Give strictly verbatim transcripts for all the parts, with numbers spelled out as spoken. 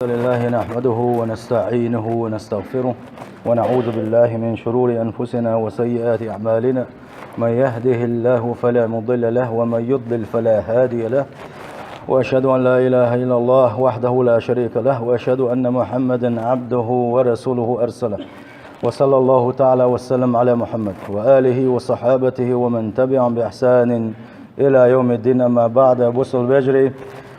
الحمد لله نحمده ونستعينه ونستغفره، ونعوذ بالله من شرور أنفسنا وسيئات أعمالنا. من يهده الله فلا مضل له، ومن يضلل فلا هادي له. وأشهد أن لا إله إلا الله وحده لا شريك له، وأشهد أن محمدا عبده ورسوله أرسله. وصلى الله تعالى وسلم على محمد وآله وصحابته ومن تبعهم بإحسان إلى يوم الدين، أما بعد. Бусалба вежарий,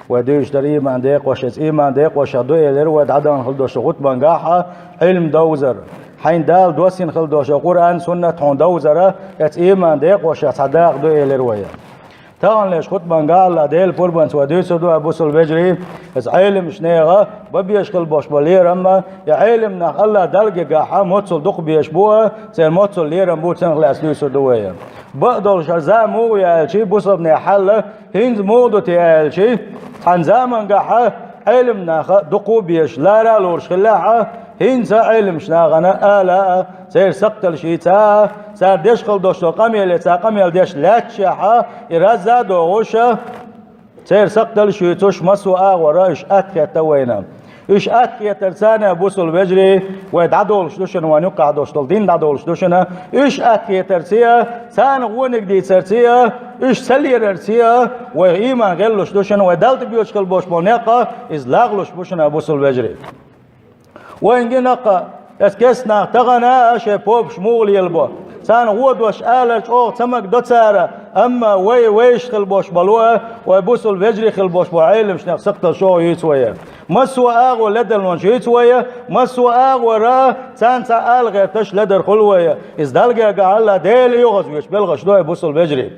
вай дуьйцуш дар ийман декъош, иза ийман декъош ду элира вай дӀадахана хила долчу хутбангахь, Ӏилма довзар. Хьайна Дала доссийна хила долчу Къуръан, Суннат хьуна довзар, иза ийман декъош цхьа дакъа ду элира вай. Таханлерчу хутбангахь АллахӀ Делан пурбанца вай дуьйцур ду, бусалба вежарий, иза Ӏеламчу нехан бан безаш хила болуш болу лерам, и Ӏеламнах АллахӀ Далла гергахь моццул дукха безаш бу, церан моццул лерам бу, цунах лаьцна дуьйцур ду вай. Бакъдолуш хӀара зама муха ю аьлча, бусалбанийн хьал хӀинца муха ду те аьлча, цхьана замангахь Ӏеламнах дукха безаш, лара а лоруш хиллехь, хӀинца Ӏеламчу нахана ала а, церан сакхталш йийца а, цара деш хила долуш долу къамеле цара къамел деш лаьтташехь, и разза а догӀуш, церан сакхталш а йийцуш, массо а агӀора уьш атта хетта вайна. Уьш атта хетарца, бусалба вежарий, вай дӀадолуш ду шуна, вайн юккъехь долуш долу дин дӀадолуш ду шуна. Уьш атта хетарца, царна вониг дийцарца, уьш ца лерарца, вай ийман гӀеллуш ду шуна, вай Далла тӀебоьдуш хила болуш болу некъ, иза лагӀлуш бу шуна, бусалба вежарий. Вайн гина-кх, эс кестнах тахана а шайн попаш муха лелабо. Царна гӀо дош алар чӀогӀа ца магадо цара, амма вай вайшна хила болуш болу, вай бусалба вежарий хила болуш болу Ӏеламчу нехан сакхталш чӀогӀа йийца вай. Массо а агӀор ледарлонаш йийца вай, массо а агӀора царна цхьа ала гӀерташ ледар хуьлу вай. Иза Далла гергахь АллахӀ Дела оьгӀазвоьдуш белхаш ду вай, бусалба вежарий.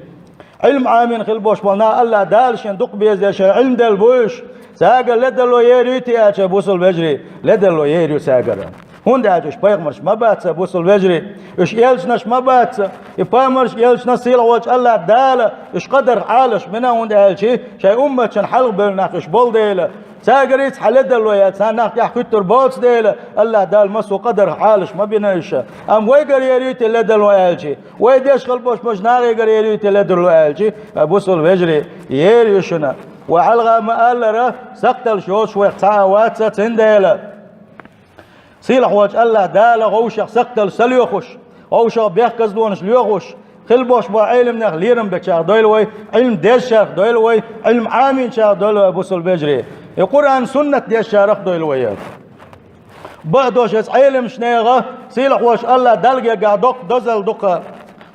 Ӏилма Ӏамийна хила болуш болу нах АллахӀ Дала шен дукха беза деш, шен Ӏилма делла бу уьш. Цаьргара ледарло ер ю те аьлча, бусалба вежарий, ледарло ер ю цаьргара. ХӀунда аьлча уьш пайхамарш ма бац, бусалба вежарий, уьш элчанаш ма бац. И пайхамарш, элчанаш сийлахь волчу АллахӀ Дала уьш къадарх Ӏалаш бина, хӀунда аьлча шайн умматчун хьалха бевлла нах уьш болу дела. Цаьргара цхьа ледарло яц, царна нах тӀехь кхуьттур боцу дела, АллахӀ Дала массо а къадарх Ӏалаш ма бина уьш. Амма вайгара ер ю те ледарло аьлча, вай деш хила болуш болчу нахегара ер ю те ледарло аьлча, бусалба вежарий, ер ю шуна. Вай хьалха ма-аллара, сакхталш йоцуш вайх цхьа а вац, цундела сийлахь волчу АллахӀ Дала вовшах сакхталш ца лоьхуш, вовшах бехказлонаш лоьхуш, хила болуш болу Ӏеламнех лерам бечарах дойла вай, Ӏилма дезачарах дойла вай, Ӏилма Ӏамийначарах дойла вай, бусалба вежарий. И Къуръан, Суннат дезачарах дойла вай. Бакъдолуш, эцу Ӏеламчу нехан сийлахь волчу АллахӀ Далла гергахь доккха дозалла ду-кх.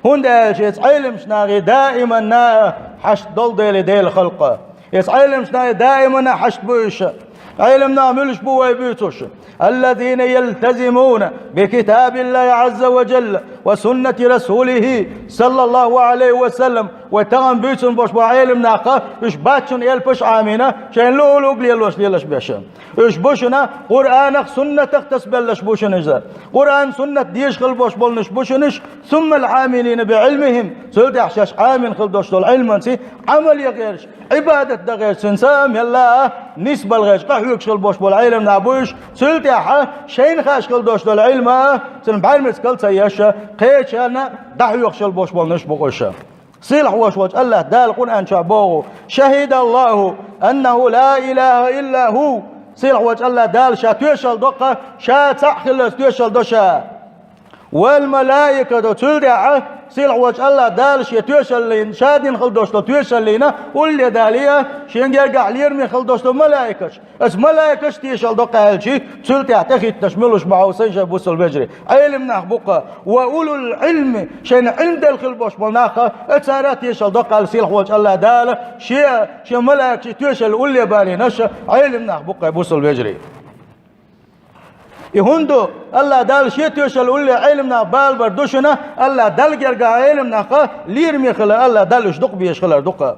ХӀунда аьлча эцу Ӏеламчу нахе даиманна хьашт долу дела, Делан халкъ. Эцу Ӏеламчу нахе даиманна хьашт бу уьш. Ӏеламнах муьлш бу вай буьйцуш? الذين يلتزمون بكتاب الله عز وجل وسنة رسوله صلى الله عليه وسلم. Вай тахана буьйцун болуш бу Ӏеламнах, уьш бац шуна элпаш Ӏамийна, шайна луъу-луъург лелош лелаш беш. Уьш бу шуна Къуръанах, Суннатах тасабелларш бу шуна иза. Къуръан, Суннат дезаш хила болуш болу нах бу шуна уьш, ثم العاملين بعلمهم, цул тӀаьхьа шаьш Ӏамийна хила долуш долу Ӏилманца Ӏамал ян гӀерташ, Ӏибадат дан гӀерташ, цуьнца мелла а нисбала гӀерташ къахьоьгуш хила болуш болу Ӏеламнах бу уьш, цул тӀаьхьа шайна хууш хила долуш долу Ӏилма а цуьнан бӀаьрмецигал ца еш, кхечарна дӀахьоьхуш хила болуш болу нах бу уьш. Сийлахь волуш волчу АллахӀ Дала Къуръан чохь боху: شهد الله أنه لا إله إلا هو. Сийлахь волчу АллахӀ Дала Ша тоьшалла до-кх, Ша цхьаъ хиларца тоьшалла до Ша. والملائكة, цул тӀаьхьа сийлахь волчу АллахӀ Дала Шен тоьшаллина, Ша дина хила долуш долу тоьшаллина улле далийна Шен гергахь лераме хила долуш долу малайкаш. Оцу малайкаш тоьшалла до-кх аьлча, цул тӀаьхьа тӀехӀиттинарш муьлш бу хьовса, шайн бусалба вежарий? Ӏеламнах бу-кх. وأولو العلم, шайна Ӏилма делла хила болуш болу нах, оцара тоьшалла до-кх аьлла сийлахь волчу АллахӀ Дала Шен, Шен малайкашца тоьшалла улле балийнарш Ӏеламнах бу-кх, бусалба вежарий. И хӀунда АллахӀ Дала Шен тоьшалла улле Ӏеламнах балабар ду шуна, АллахӀ Далла гергахь Ӏеламнах лераме хилар, АллахӀ Далла уьш дукха безаш хилар ду-кх.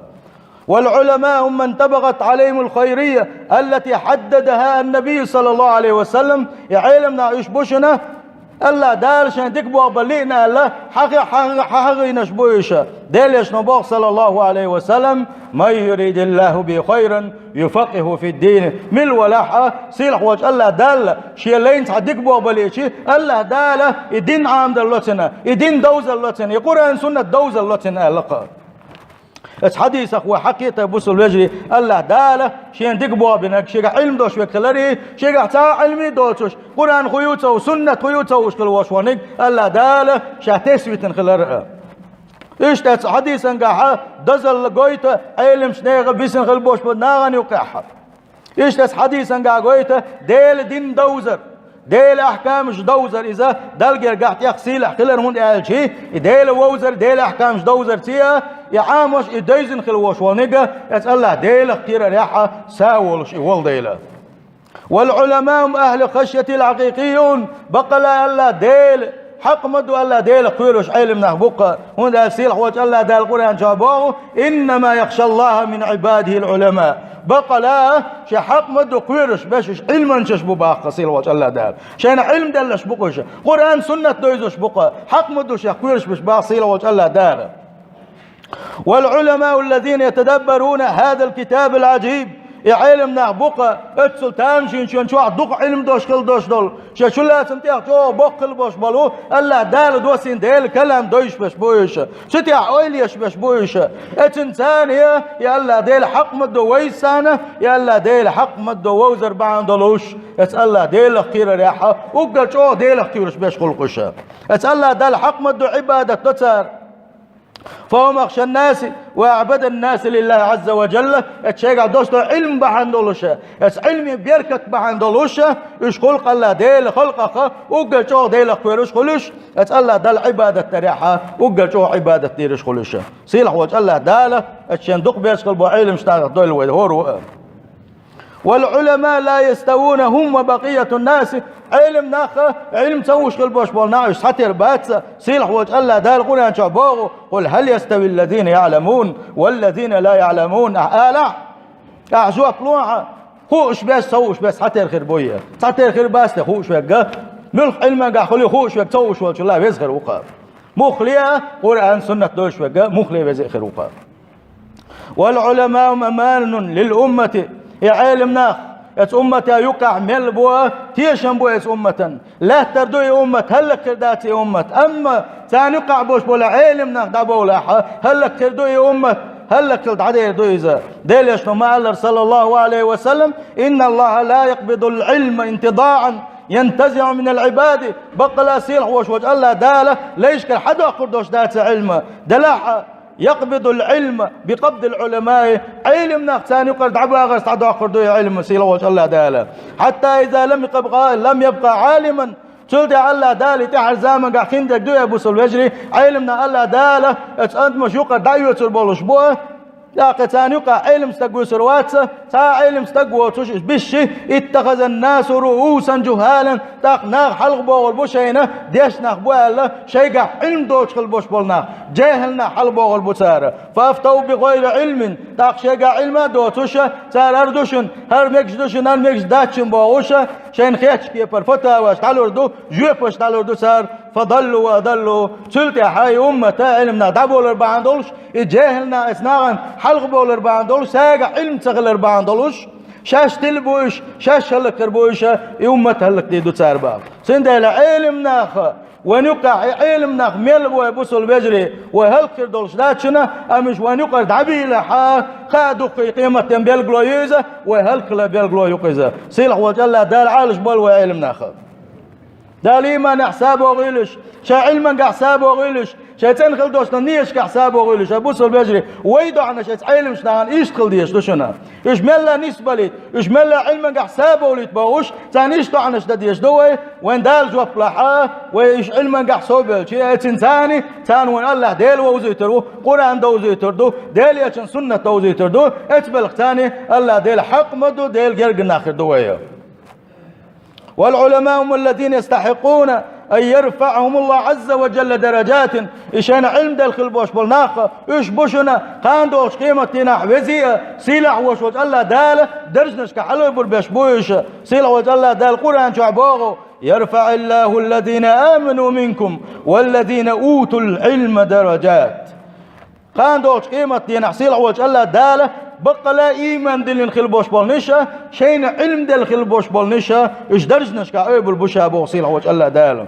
والعلماء هم من طبقت عليهم الخيرية التي حددها النبي صلى الله عليه وسلم. И Ӏеламнах уьш бу шуна, АллахӀ Дала Шен дика болх бан лиъна аьлла, хьан хи-, хьан хи-, хьан хьахийнарш бу уьш. Делан Элчано боху, صلى الله عليه وسلم: من يرد الله به خيرا يفقهه في الدين. Мила валахь а, сийлахь волчу АллахӀ Дала Шен лайна цхьа дика болх бан лиъча, АллахӀ Дала и дин Ӏамадалла ло цунна, и дин довзалла ло цунна, и Къуръан, Суннат довзалла ло цунна аьлла-кх. Оцу хьадисах вай хьакхета, бусулба вежарий, АллахӀ Дала шен дика боху бинарг, шегахь Ӏилма долуш верг хиларе, шегахь цхьа а Ӏилма доцуш, Къуръан хӀун ю ца хууш, суннат хӀун ю ца хууш хила волуш верг АллахӀ Дала ша тесна витина хилар а. Иштта оцу хьадисангахь дозалла гойту Ӏеламчу нехан бисина хила болуш болу нахана юккъехь. Иштта оцу хьадисангахь гойту Делан дин довзар, Делан ахкамаш довзар, иза Далла гергахь тӀех сийлахь хилар, хӀунда аьлча и Делан вовзар, Делан ахкамаш довзарца а, и Ӏамош, и девзина хила волуш волниг а, оцу АллахӀ Делах кхерарехь а са волуш и волу дела. «والعلماء هم أهل الخشية الحقيقيون», баккъала а АллахӀ Дела хьакъ ма ду, АллахӀ Делах кхоьруш Ӏеламнах бу-кх, хӀунда аьлча сийлахь волчу АллахӀ Дала Къуръан чохь боху: «إنما يخشى الله من عباده العلماء». Баккъала а шен хьакъ ма ду кхоьруш берш, уьш Ӏилманчаш бу боху-кх сийлахь волчу АллахӀ Дала. Шайна Ӏилма делларш бу-кх уьш, Къуръан, суннат девзарш бу-кх, хьакъ ма ду шех кхоьруш берш боху сийлахь волчу АллахӀ Дала. «والعلماء الذين يتدبرون هذا الكتاب العجيب». И Ӏеламнах бу-кх оццул тамашийна, шен чохь дукха Ӏилма долуш хила долуш долу, шен чулацам тӀехь чӀогӀа боккха хила болуш болу, АллахӀ Дала доссийна Делан калам девзаш берш бу уьш, цу тӀехь ойла еш берш бу уьш. Оцунна царна а и АллахӀ Дела хьакъ ма ду вовза царна, и АллахӀ Дела хьакъ ма ду вовзар бахьана долуш, оцу АллахӀ Делах кхерарехь а уггар чӀогӀа Делах кхоьруш берш хуьлу-кх уьш. Оцу АллахӀ Далла хьакъ ма ду Ӏибадат до цара. «فهم أخشى الناس وأعبد الناس لله عز وجل». Оцу шайгахь долуш долу Ӏилма бахьана долуш, оцу Ӏилман беркат бахьана долуш, уьш хуьлу-кх АллахӀ Делан халкъах уггар чӀогӀа Делах кхоьруш хуьлуш, оцу АллахӀ Далла Ӏибадат дарехь а уггар чӀогӀа Ӏибадат дийраш хуьлуш. Сийлахь волчу АллахӀ Дала оцу шен дукха берш хила болу Ӏеламчу нахах дойла вай хӀора а. «والعلماء لا يستوون هم وبقية الناس». Ӏеламнах, Ӏилма ца хууш хила болуш болу нах, уьш схьатера бац, сийлахь волчу АллахӀ Дала Къуръан чохь боху: «قل هل يستوي الذين يعلمون والذين لا يعلمون». Ахьа алахь, ахьа жоп лохьа, хууш берш, ца хууш берш схьатера хир буй? Схьатера хир бац те хууш верг? Муьлхха Ӏилмангахь хуьлий хууш верг ца хууш волчул а веза хир ву-кх? Муххале а Къуръан, суннат девзаш верг муххале веза а хир ву-кх. «والعلماء هم أمان للأمة». И Ӏеламнах, оцу уммата юккъехь мел бу, тешам бу оцу умматан. Лаьттар ду и уммат, хӀаллакьхир дац и уммат. Амма царна юккъехь болуш болу Ӏеламнах дӀабовлахь, хӀаллакьхир ду и уммат, хӀаллакьхила дӀадер ду иза. Делан Элчано ма-аллара, саллаллаху Ӏалайхи ва саллам: «إن الله لا يقبض العلم انتزاعا ينتزعه من العباد». Баккъала а сийлахь волуш волчу АллахӀ Дала лайшкара хьадоккхур долуш дац и Ӏилма. Делахь а, «يقبض العلم بقبض العلماء». Ӏеламнах царна юкъара дӀабагӀарца дӀадоккхур ду и Ӏилма, сийлахь волчу АллахӀ Дала. «حتى إذا لم يبق، لم يبق عالما». Цул тӀаьхьа АллахӀ Дала и тӀаьхьарчу замангахь хиндерг ду, я бусулба вежарий, Ӏеламнах АллахӀ Дала оцу адамаш юкъара дӀаоьцур болуш бу. ТӀаккха царна юкъахь Ӏелам стаг вуьсур вац, цхьа а Ӏелам стаг воцуш, уьш бисчи: «اتخذ الناس رؤوسا جهالا». ТӀаккха нах хьалхабохур бу шайна, дешна нах бу аьлла, шайгахь Ӏилма доцуш хила болуш болу нах, жехӀил нах хьалхабохур бу цара. «فأفتوا بغير علم». ТӀаккха шайгахь Ӏилма а доцуш, цара: «ХӀара ду шуна, хӀара мегаш ду шуна, хӀара мегаш дац шуна», – бохуш, шайна хеттачу кепара фатваш дӀалур ду, жоьпаш дӀалур ду цара. «فضلوا وأضلوا». Цул тӀаьхьа и уммата Ӏеламнах дӀаболар бахьана долуш, и жехӀил нах, оцу нахана хьалхаболар бахьана долуш, цаьргахь Ӏилма ца хилар бахьана долуш, шаьш тилла бу уьш, шаьш хӀаллакьхир бу уьш, и уммат хӀаллакдийр ду цара боху. Цундела Ӏеламнах, вайн юккъехь и Ӏеламнах мел бу, я бусулба вежарий, вай хӀаллакьхир долуш дац шуна, амма уьш вайн юкъара дӀабийлахь, кхаа дуккха къематден билгало ю иза, вай хӀаллакьхилар билгало ю-кх иза. Сийлахь волчу АллахӀ Дала Ӏалаш болу вай Ӏеламнах. Дала ийманехь сабо гӀуьйлуш, шайн Ӏилмангахь сабо гӀуьйлуш, шайн цӀена хила долчу нешкахь сабо гӀуьйлуш, я бусулба вежарий, вай доӀанаш оцу Ӏеламчу нахана иштта хила дезаш ду шуна. Уьш мелла нисбалийта, уьш мелла Ӏилмангахь сабовлийта бохуш, царна иштта доӀанаш дан дезаш ду вай, вайн Дала жоп лахь, вай уьш Ӏилмангахь совбелча, эцин царна, царна вайн АллахӀ Дела вовзуьйтур ву, Къуръан довзуьйтур ду, Делан Элчан суннат довзуьйтур ду, эцбелх царна АллахӀ Дела хьакъ ма ду, Дела гергара нах хир ду вай. «والعلماء هم الذين يستحقون أن يرفعهم الله عز وجل درجات». И шайна Ӏилма делла хила болуш болу нах, уьш бу шуна кхана долчу къематдийнахь везий а, сийлахь волуш волчу АллахӀ Дала даржанашка хьалабур беш бу уьш. Сийлахь волчу АллахӀ Дала Къуръан чохь боху: «يرفع الله الذين آمنوا منكم والذين أوتوا العلم درجات». Кхана долчу къематдийнахь сийлахь волчу АллахӀ Дала баккъала а ийман диллина хила болуш болу ниш а, шайна Ӏилма делла хила болуш болу ниш а, уьш даржанашка Ӏойбур бу ша боху сийлахь волчу АллахӀ Дала.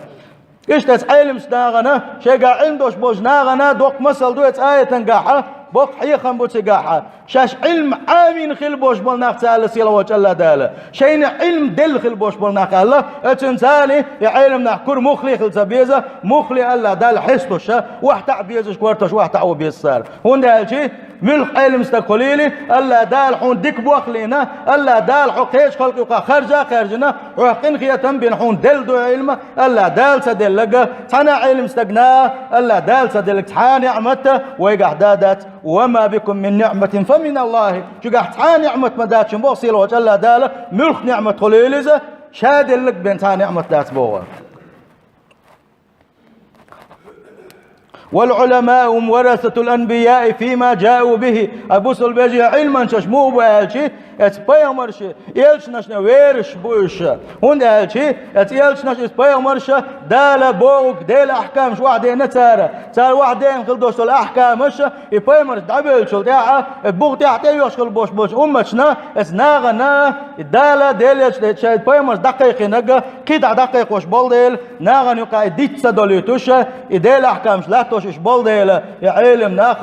Иштта оцу Ӏеламчу нахана, шайгахь Ӏилма долуш болчу нахана доккха масал ду оцу аятангахь, боккха хьехам бу цигахь. Шаьш Ӏилма Ӏамийна хила болуш болу нах ца аьлла сийлахь волчу АллахӀ Дала. Шайна Ӏилма делла хила болуш болу нах аьлла, оцунна царна и Ӏелам нах кура муххале хила ца беза, муххале АллахӀ Дала хьестуш, охьатаӀа безаш, кортош охьатаӀо беза цара. ХӀунда аьлча муьлхха Ӏелам стаг хуьлийла, АллахӀ Дала хьуна дика бохлийна, АллахӀ Дала хьо кхечу халкъ юкъахь харжа а хаьржина, хьох къинхетам бина хьуна делла ду Ӏилма, АллахӀ Дала ца делларг, цхьана а Ӏелам стагна АллахӀ Дала ца делларг цхьа а неӀмат вайгахь да дац. «Ва ма бикум мин ниӀматин фа мин Аллахи». Шуьгахь цхьа а неӀмат ма дац шуна боху сийлахь волчу АллахӀ Дала, муьлхха неӀмат хуьлийла иза, ша делларг бен цхьа а неӀмат дац боху. «Вал Ӏуламау варасатул анбияи фима джау бихи». Ай бусалба вежарий, Ӏилманчаш муха бу аьлча, эцу пайхамарш, элчанашна верасаш бу уьш. ХӀунда аьлча эцу элчанаш, эцу пайхамарш Дала бохург, Делан ахкамаш охьадеана цара. Цара охьадеана хила долуш долу ахкамаш, и пайхамарш дӀабевллачул тӀаьхьа, и буха тӀаьхьа тӀеоьхуш хила болуш болчу умматашна, эцу нахана, и Дала, Делан элчано шайн пайхамарш дӀакхайкхинарг, кхидӀа дӀакхайкхош болу дела, нахана юкъахь и диц ца долуьйтуш, и Делан ахкамаш латтош уьш болу дела, и Ӏелам нах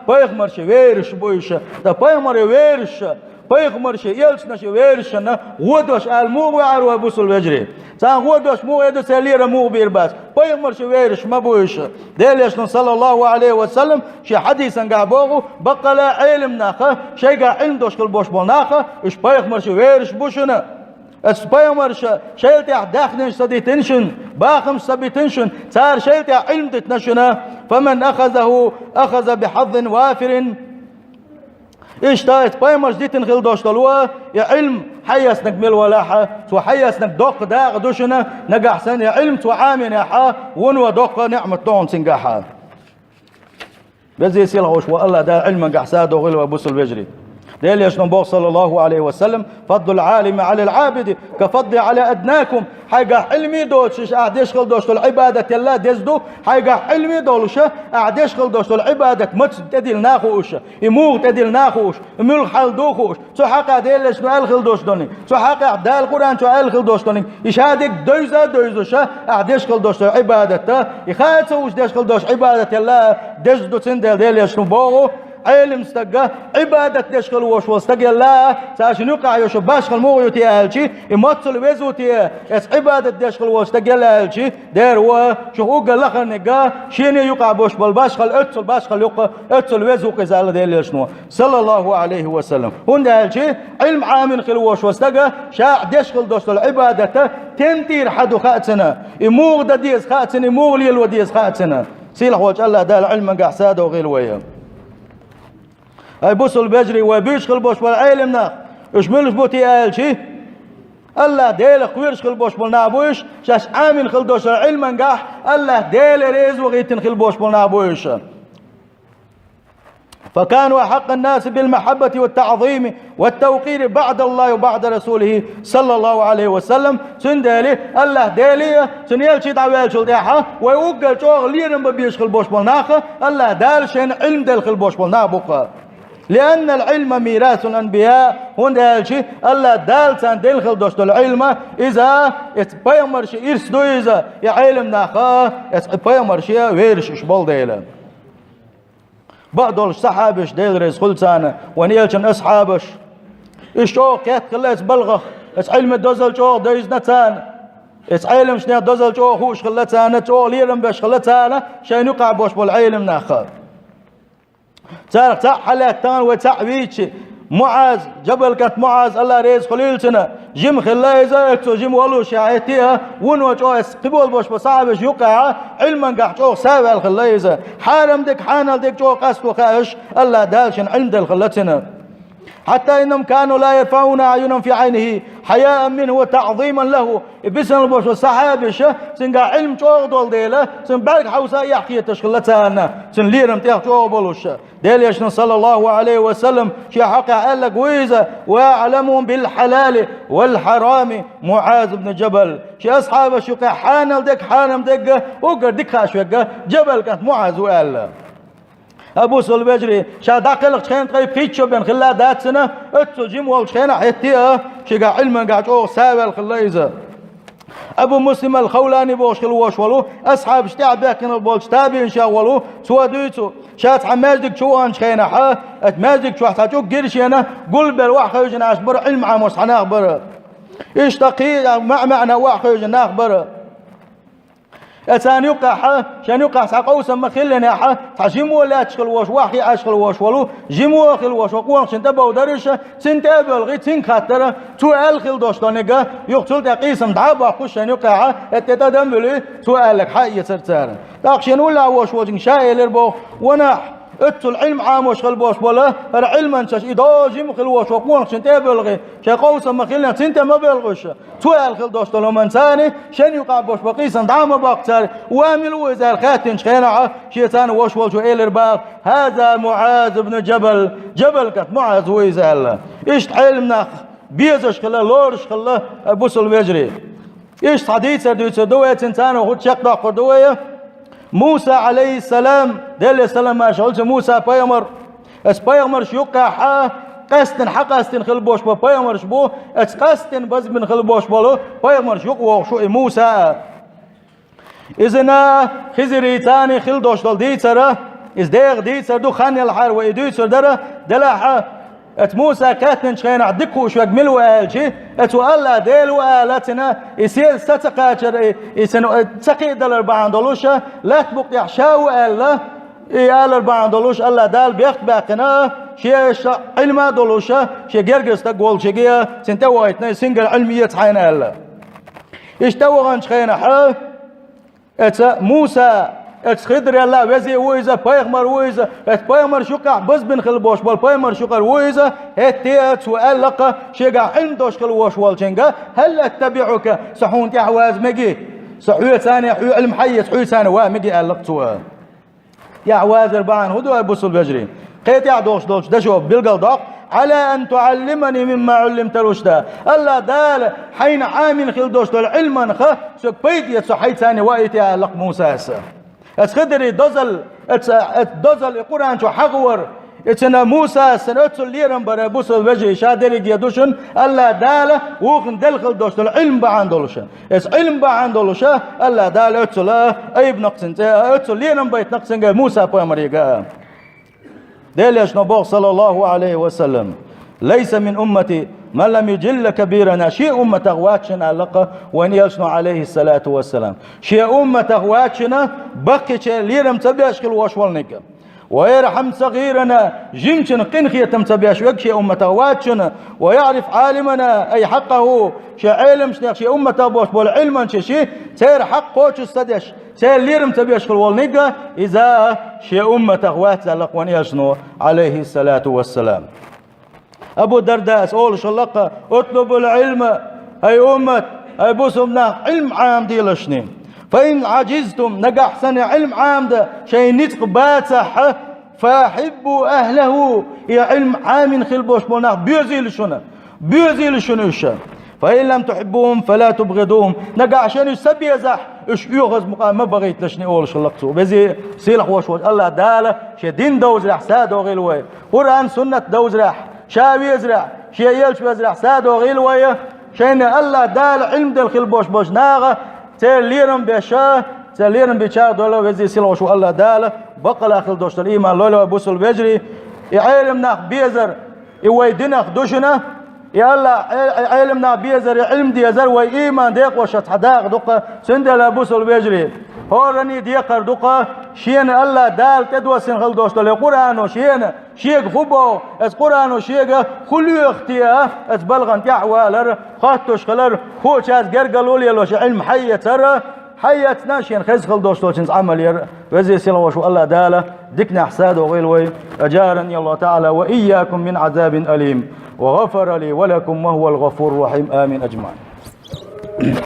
пайхамарш верасаш бу уьш. Ткъа пайхамарш верасаш, пайхамарш, элчанаш верасашна гӀо дош ала муха веара вай бусалба вежарий? Царна гӀо дош муха эр ду, церан лерам муха бийр бац? Пайхамарш верасаш ма бу уьш. Делан элчано, саллаллаху Ӏалайхи ва саллам, шен хьадисангахь боху, баккъала Ӏелам нах, шайгахь Ӏилма долуш хила болуш болу нах, уьш пайхамарш верасаш бу шуна. Оцу пайхамарша шайна тӀехь даьхнаш ца дитина шуна, бахамаш ца битина шуна, цара шайна тӀехь Ӏилма дитина шуна. «Фаман ахазаху, ахаза бихьаззин вафирин». Иштта, эцу пайхамарша дитина хила долуш долу и Ӏилма хьаэцнарг мила валахь, цо хьаэцнарг доккха дакъа ду шуна, нагахь санна и Ӏилма цо Ӏамийнехь, вуно доккха неӀмат ду хьуна цуьнгахь. Веза-сийлахь волуш волу АллахӀ Дала Ӏилмангахь сов дохийла вай бусалба вежарий. Делан элчано боху, саллаллаху Ӏалайхи ва саллам: «Фадлул Ӏалими Ӏалал Ӏабиди ка фадли Ӏала аднакум». Хьайгахь Ӏилма доцуш, ахь деш хила долуш долу Ӏибадат ялла деза ду, хьайгахь Ӏилма долуш, ахь деш хила долуш долу Ӏибадат маца тӀедиллина а хууш, и муха тӀедиллина а хууш, и муьлха хьал ду а хууш, цу хьакъехь Делан элчано аьлла хила долуш долниг, цу хьакъехь Дала Къуръан чохь аьлла хила долуш долниг, и шадерг девза а девзаш, ахь деш хила долуш долу Ӏибадат, и хаа а ца хууш деш хила долуш Ӏибадат ялла деза ду, цундела Делан элчано боху, Ӏелам стаг, Ӏибадат деш хила волуш волу стаг ялла, царна юкъахь йолуш башхалла муха ю те аьлча, и маццал веза ву те, эцу Ӏибадат деш хила волчу стаг ялла аьлча, дера ву, шух уггар лахарниг, шена юкъахь болуш болу башхалла оццул башхалла ю-кх, оццул веза ву-кх иза аьлла Делан элчано, саллаллаху Ӏалайхи ва саллам. ХӀунда аьлча Ӏилма Ӏамийна хила волуш волу стаг, ша а деш хила долуш долу Ӏибадат стен тӀера хьан ду хаьа цунна, и муха дан деза хаьа цунна, и муха лело деза хаьа цунна. Сийлахь волчу АллахӀ Дала Ӏилмангахь сов дохийла вай. Ай бусалба вежарий, вай буьйцуш хила болуш болу Ӏелам нах, уьш муьлш бу те аьлча, АллахӀ Делах кхоьруш хила болуш болу нах бу уьш, шаьш Ӏамийна хила долуш долу Ӏилмангахь АллахӀ Дела реза вахийтина хила болуш болу нах бу уьш. «Факану ахьаккъан-наси билмахьаббати ваттаӀзими ваттавкъири баӀдаллахи ва баӀда расулихи, саллаллаху Ӏалайхи ва саллам». Цундела АллахӀ Дела а, цуьнан элча а дӀаваьллачул тӀаьхьа вай уггар чӀогӀа лерам бан безаш хила болуш болу нах, АллахӀ Дала шайна Ӏилма делла хила болуш болу нах бу-кх. «Лианнал Ӏилма мирасул анбия», хӀунда аьлча АллахӀ Дала царна делла хила долуш долу Ӏилма, иза, эцу пайхамаршна ирс ду иза, и Ӏелам нах, эцу пайхамаршна верасаш уьш болу дела. Бакъдолуш сахьабаш, Дела реза хуьлда царна, вайн элчан асхьабаш, уьш чӀогӀа кхетта хилла эцу балхах, эцу Ӏилман дозалла чӀогӀа девзина царна, эцу Ӏеламнехан дозалла чӀогӀа хууш хилла царна, чӀогӀа лерам беш хилла царна шайна юкъахь болуш болу Ӏелам нах. Царах цхьаъ хьалаьцна тахана вай цхьаъ вийцича, МуӀаз, Джабал кӀант МуӀаз, АллахӀ реза хуьлийла цунна, жима хилла иза, оццул жима волуш а хӀетте а, вуно чӀогӀа эцу кхин болу болуш болу сахьабашна юкъахь Ӏилмангахь чӀогӀа сов ваьлла хилла иза. Хьарам дерг, хьанал дерг чӀогӀа къасто хаьаш, АллахӀ Дала шайна Ӏилма делла хилла цунна. «Хьатта иннахум кану ла ярфаӀуна аӀюнахум фи Ӏайнихи хьаяан минху ва таӀзиман лаху». И бисина болуш болу сахьабаш, цуьнгахь Ӏилма чӀогӀа долу дела, цуьнан бӀаьрг хьовса а эхь кхеташ хилла царна, цуьнан лерам тӀех чӀогӀа болуш. Делан элчано, саллаллаху Ӏалайхи ва саллам, шен хьокъехь аьлларг ву иза: «Ва аӀламухум бил хьалали вал хьарами МуӀаз ибн Джабал». Шен асхьабашна юкъахь хьанал дерг, хьарам дерг уггар дика хууш верг Джабал кӀант МуӀаз ву аьлла. Ай бусалба вежарий, ша дӀакхелхачу хенахь ткъе пхийтта шо бен хилла дац цуьнан, оццул жима волчу хенахь хӀетте а, шуьгахь Ӏилмангахь чӀогӀа сов ваьлла хилла иза. Абу Муслим ал-Хавлани бохуш хила волуш волу, асхьабаш тӀехь баьхкина болчу табиинех волу, цо дуьйцу, ша цхьа маьждиг чу ваханчу хенахь, оцу маьждиг чохь цхьа чӀуг гира шена, гулбелла охьахевшина нах бара, Ӏилма Ӏамош цхьа нах бара. Иштта кхин а маьӀ-маьӀна охьахевшина нах бара. Э, царна юккъехь, шен юккъехь цхьа къовсам ма хиллинехь, цхьа жима лаьтташ хила волуш, охьахиъаш хила волуш волу, жима хила волуш волу къонахчунна тӀебовдара уьш, цунна тӀе а боьлхий, цуьнга хаттара, цо аьлла хила долуш долу нигга, юха цул тӀе къийсам дӀа а боккхуш шен юккъехь, хӀетте тӀадам а буьлий, цо аьлларг схьаэцара цара. ТӀаккха шена уллехь волуш волчуьнга ша элира боху: «Ванах, оццул Ӏилма Ӏамош хила болуш болу хӀара Ӏилманчаш, и доза жима хила волуш волу къонахчунна тӀе а боьлхий, шен къовсам ма хиллинехь, цунна тӀе ма боьлху уьш». Цо аьлла хила долуш долу хӀуманна царна, шен юкъахь болуш болу къийсам дӀа а ма боккху цара, ва мила ву иза аьлла хаьттинчу хенахь, шен царна волуш волчо элира боху: «ХӀаза МуӀаз ибн Джабал, Джабал кӀант МуӀаз ву иза», – аьлла. Иштта Ӏелам нах безаш хилла, лоруш хилла, бусалба вежарий. Иштта хьан дийцар дуьйцур ду вай, цуьнан царна хӀутту чекхдоккхур ду вай. Муса, Ӏалайхиссалам, Деле салам-маршалла хуьлда цунна, Муса пайхамар, оцу пайхамарш юккъехь къаьстина, хьан къаьстина хила болуш болу пайхамарш бу, оцу къаьстина базбина хила болуш болу пайхамарш юкъа вогӀуш ву и Муса. Иза Хизирий царна хила долуш долу дийцар, иза дегӀан дийцар ду, хан ялахьара вай и дуьйцур дара, делахь а, оцу Муса кхеттинчу хенахь дика хууш верг мила ву аьлчи, оцу Аллах Дела ву ала цуьнан, и сел са ца кхачар, и, и цуьнан, э, ца кхиадалар бахьана долуш, лаьтта букъа тӀехь ша ву аьлла, и алар бахьана долуш, Аллах Дала бехк баьккхина, шен ша Ӏилма долуш, шен гергара стаг волчуьнга, цуьнан тӀе вахийтина, и сингара Ӏилма эца хьайна аьлла. Иштта ваханчу хенахь, оцу Муса, оцу Хидрел а веза ву иза, пайхамар ву иза, оцу пайхамарш юккъехь базбина хила болуш болу пайхамарш юкъара ву иза, хӀетте а цо аьлла-кх шегахь Ӏилма долуш хила волуш волчуьнга: «ХӀал аттабиӀука, со хьуна тӀаьхьа ваза мегий? Со хьоьца цхьаьна, хьоьца Ӏилма хьаэца хьоьца цхьаьна ван мегий?» – аьлла-кх цо. ТӀаьхьа вазар бахьана хӀун ду, ай бусалба вежарий? Кхин тӀаьхьа долуш долчу дашо билгал доккху: «Ӏала ан туӀаллимани мимма Ӏуллимта рушда». Аллах Дала хьайна Ӏамийна хила долуш долу Ӏилманах соьга пайда эца, со хьайца цхьаьна ваийта, аьлла-кх Мусас. Оцу Хидрий дозалла, оцу, оцу дозалла и Къуръан чу хьахавар, и цуьнан Мусас, цуьнан оццул лерам бар, бусалба вежарий, ша дерриге ду шуна, Аллах Дала вукхунна делла хила долуш долу Ӏилма бахьана долуш. Оцу Ӏилма бахьана долуш, Аллах Дала оццул айбина-кх цуьнан цӀе, оццул лерам байтина-кх цуьнга, Муса пайхамарига. Делан Элчано боху, саллаллаху Ӏалайхи ва саллам: «Лайса мин уммати ман лам южалли кабирана». Шен умматах вац шуна, аьлла-кх вайн Элчано, Ӏалайхиссалату вассалам. Шен умматах вац шуна баккхийчеран лерам ца беш хила волуш волниг. «Ва ярхьам сагӀирана», жимачунна къинхетам ца беш верг шен умматах вац шуна. «Ва яӀриф Ӏалимана ай хьакъаху», шен Ӏеламчунех, шен умматах болуш болу Ӏилманчаш, церан хьакъ кхочуш ца деш, церан лерам ца беш хила волниг, иза шен умматах вац, аьлла-кх вайн Элчано, Ӏалайхиссалату вассалам. Абу Дардас олуш хилла-кх: «Утлубул Ӏилма, хӀай уммат, хӀай бусалба нах, Ӏилма Ӏамаделаш шуна. Фа ин Ӏажизтум, нагахь санна Ӏилма Ӏамадан шайн ницкъ бацахь, фа ахьиббу ахьлаху, и Ӏилма Ӏамийна хила болуш болу нах боьзийла шуна, боьзийла шуна уьш. Фа ин лам тухьиббухум, фала тубгӀидухум, нагахь шуна уьш ца безахь, уьш оьгӀаз мукъа ма бахийталаш шуна», олуш хилла-кх цо. Веза-сийлахь волуш волчу Аллах Дала шен дин довзарехь садогӀийла вай. Къуръан, суннат довзарехь, ша везарехь, шен Элча везарехь садогӀийла вай. Шайна Аллах Дала Ӏилма делла хила болуш болчу наха, церан лерам беш, церан лерам бечара долу, веза-сийлахь волуш волу Аллах Дала баккъалла хила долуш долу ийман лойла вай, бусалба вежарий. И Ӏелам нах безар, и вай динах ду шуна, и Аллах, Ӏе-, Ӏелам нах безар, и Ӏилма дезар вай ийман декъашца цхьа дакъа ду-кх, цундела, бусалба вежарий, хӀоранна декхар ду-кх шена Аллах Дала тӀедоссина хила долуш долу Къуръано шена, шега хӀун боху, оцу Къуръано шега хӀун лоьху те, оцу балхана тӀехь валар, хоттуш хилар, хӀокху чуьнца гергарло лелош Ӏилма хьаэцар, хьаэцна шена хезна хила долуш долчуьнца Ӏамал яр. Веза-сийлахь волуш волу Аллах Дала диканехь садогӀийла вай. أجارني الله تعالى وإياكم من عذاب أليم، وغفر لي ولكم وهو الغفور الرحيم. آمين أجمعين.